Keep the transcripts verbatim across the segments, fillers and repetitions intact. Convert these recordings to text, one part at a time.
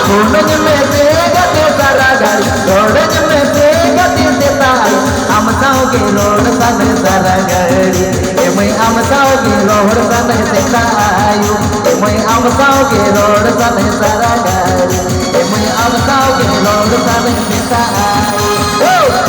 ᱯᱷᱳᱱᱟᱹᱧ ᱢᱮᱥᱮ ᱜᱟᱛᱮ ᱥᱟᱨᱟ ᱜᱷᱟᱹᱲᱤ, ᱨᱚᱲᱟᱹᱧ ᱢᱮᱥᱮ ᱜᱟᱛᱮ ᱥᱮᱛᱟᱜ ᱟᱹᱭᱩᱵ, ᱟᱢ ᱥᱟᱶ ᱜᱮ ᱨᱚᱲ ᱥᱟᱱᱟᱧ ᱥᱟᱨᱟ ᱜᱷᱟᱹᱲᱤ᱾ ᱮ ᱢᱟᱹᱭ, ᱟᱢ ᱥᱟᱶ ᱜᱮ ᱨᱚᱲ ᱥᱟᱱᱟᱧ ᱥᱮᱛᱟᱜ ᱟᱹᱭᱩᱵ, ᱮ ᱢᱟᱹᱭ, ᱟᱢ ᱥᱟᱶ ᱜᱮ ᱨᱚᱲ ᱥᱟᱱᱟᱧ ᱥᱟᱨᱟ ᱜᱷᱟᱹᱲᱤ, ᱮ ᱢᱟᱹᱭ, ᱟᱢ ᱥᱟᱶ ᱜᱮ ᱨᱚᱲ ᱥᱟᱱᱟᱧ ᱥᱮᱛᱟᱜ ᱟᱹᱭᱩᱵ᱾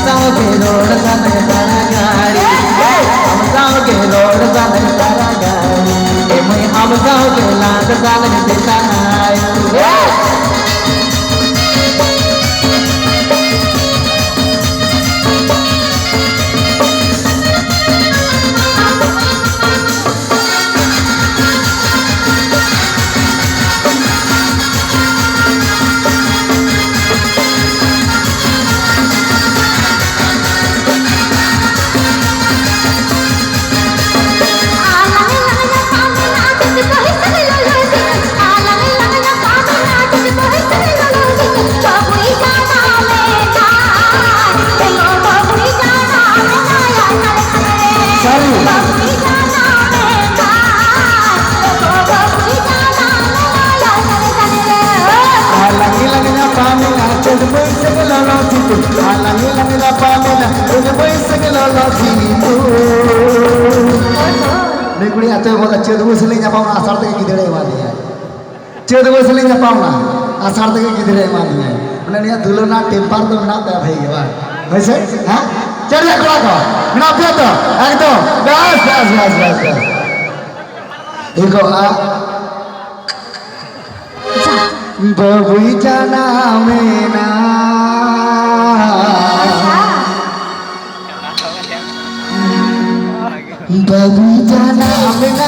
ᱥᱟᱶᱜᱮ ᱨᱚᱲ ᱥᱟᱱᱟᱧ ᱥᱟᱨᱟ ᱜᱷᱟᱹᱲᱤ᱾ ᱟᱢ ᱥᱟᱶᱜᱮ ᱨᱚᱲ ᱥᱟᱱᱟᱧ ᱥᱟᱨᱟ ᱜᱷᱟᱹᱲᱤ᱾ ᱮ ᱢᱟᱹᱭ, ᱟᱢ ᱥᱟᱶᱜᱮ ᱞᱟᱸᱫᱟ ᱥᱟᱱᱟᱧ ᱥᱮᱛᱟᱜ ᱟᱹᱭᱩᱵ᱾ ᱥᱟᱹᱨᱤ᱾ ᱟᱞᱟᱝ ᱜᱮᱞᱟᱝ ᱧᱟᱯᱟᱢᱮᱱᱟ ᱪᱟᱹᱛ ᱵᱟᱹᱭᱥᱟᱹᱠᱷ ᱞᱚᱞᱚ ᱥᱤᱛᱩᱝ᱾ ᱟᱞᱟᱝ ᱜᱮᱞᱟᱝ ᱧᱟᱯᱟᱢᱮᱱᱟ ᱪᱟᱹᱛ ᱵᱟᱹᱭᱥᱟᱹᱠᱷ ᱞᱚᱞᱚ ᱥᱤᱛᱩᱝ᱾ ᱱᱩᱭ ᱠᱩᱲᱤ ᱟᱛᱳ ᱵᱟᱵᱟ ᱪᱟᱹᱛ ᱵᱟᱹᱭᱥᱟᱹᱠᱷ ᱞᱮ ᱧᱟᱯᱟᱢ ᱮᱱᱟ, ᱟᱥᱟᱲ ᱛᱮᱜᱮ ᱜᱤᱫᱽᱨᱟᱹᱭ ᱮᱢᱟᱫᱤᱧᱟ᱾ ᱪᱟᱹᱛ ᱵᱟᱹᱭᱥᱟᱹᱠᱷ ᱞᱮ ᱧᱟᱯᱟᱢ ᱮᱱᱟ, ᱟᱥᱟᱲ ᱛᱮᱜᱮ ᱜᱤᱫᱽᱨᱟᱹᱭ ᱮᱢᱟᱫᱤᱧᱟ᱾ ᱢᱟᱱᱮ ᱩᱱᱤᱭᱟᱜ ᱫᱩᱞᱟᱹᱲ ᱨᱮᱱᱟᱜ temper ᱫᱚ ᱢᱮᱱᱟᱜ ᱛᱟᱭᱟ ᱵᱷᱟᱹᱜᱤ ᱜᱮ, ᱵᱟᱝ? ᱦᱳᱭ ᱥᱮ? ᱦᱮᱸ? ᱪᱮᱫ ᱞᱮᱠᱟ ᱠᱚᱲᱟ ᱠᱚ? ᱢᱮᱱᱟᱜ ᱯᱮᱭᱟ ᱛᱚ? ᱮᱠᱫᱚᱢ᱾ ᱵᱮᱥ, ᱵᱮᱥ, ᱵᱮᱥ, ᱵᱮᱥ, ᱵᱮᱥ᱾ ᱤᱧ ᱠᱚ ᱚᱲᱟᱜ ᱵᱟᱹᱵᱩᱭ ᱡᱟᱱᱟᱢᱮᱱᱟ᱾ ᱵᱟᱹᱵᱩᱭ ᱡᱟᱱᱟᱢᱮᱱᱟ,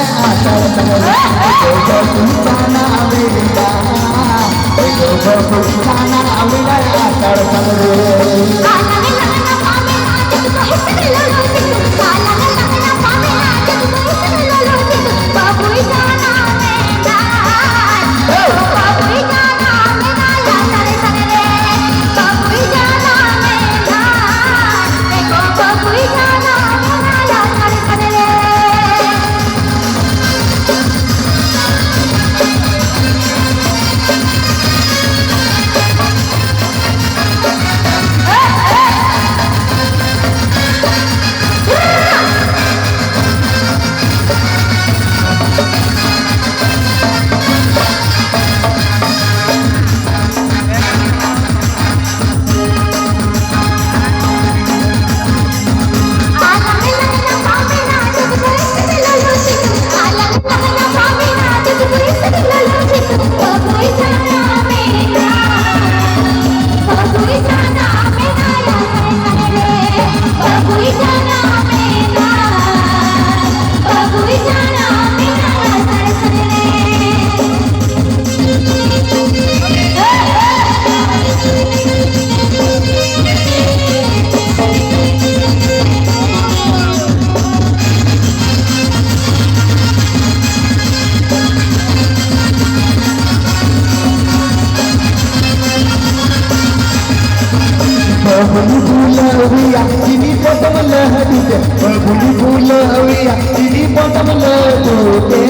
ᱵᱟᱹᱵᱩ ᱵᱩᱞᱟᱹᱣᱤᱭᱟ ᱪᱤᱱᱤ ᱯᱚᱴᱚᱢ ᱞᱟᱹᱰᱩ ᱛᱮ, ᱵᱟᱹᱵᱩ ᱵᱩᱞᱟᱹᱣᱤᱭᱟ ᱪᱤᱱᱤ ᱯᱚᱴᱚᱢ ᱞᱟᱹᱰᱩ ᱛᱮ᱾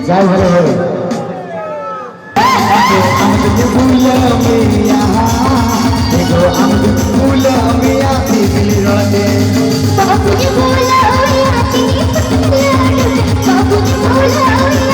ᱡᱟᱭ ᱦᱳᱭ ᱦᱳᱭ᱾ ᱟᱢ ᱫᱚ ᱵᱩᱞᱟᱹᱣᱤᱭᱟ, ᱟᱢ ᱫᱚ ᱵᱩᱞᱟᱹᱣᱤᱭᱟ ᱵᱤᱡᱽᱞᱤ ᱨᱚᱲ ᱛᱮ᱾ ᱵᱟᱹᱵᱩ ᱵᱩᱞᱟᱹᱣᱤᱭᱟ ᱪᱤᱱᱤ ᱯᱚᱴᱚᱢ ᱞᱟᱹᱰᱩ ᱛᱮ, ᱵᱟᱹᱵᱩ ᱵᱩᱞᱟᱹᱣᱤᱭᱟ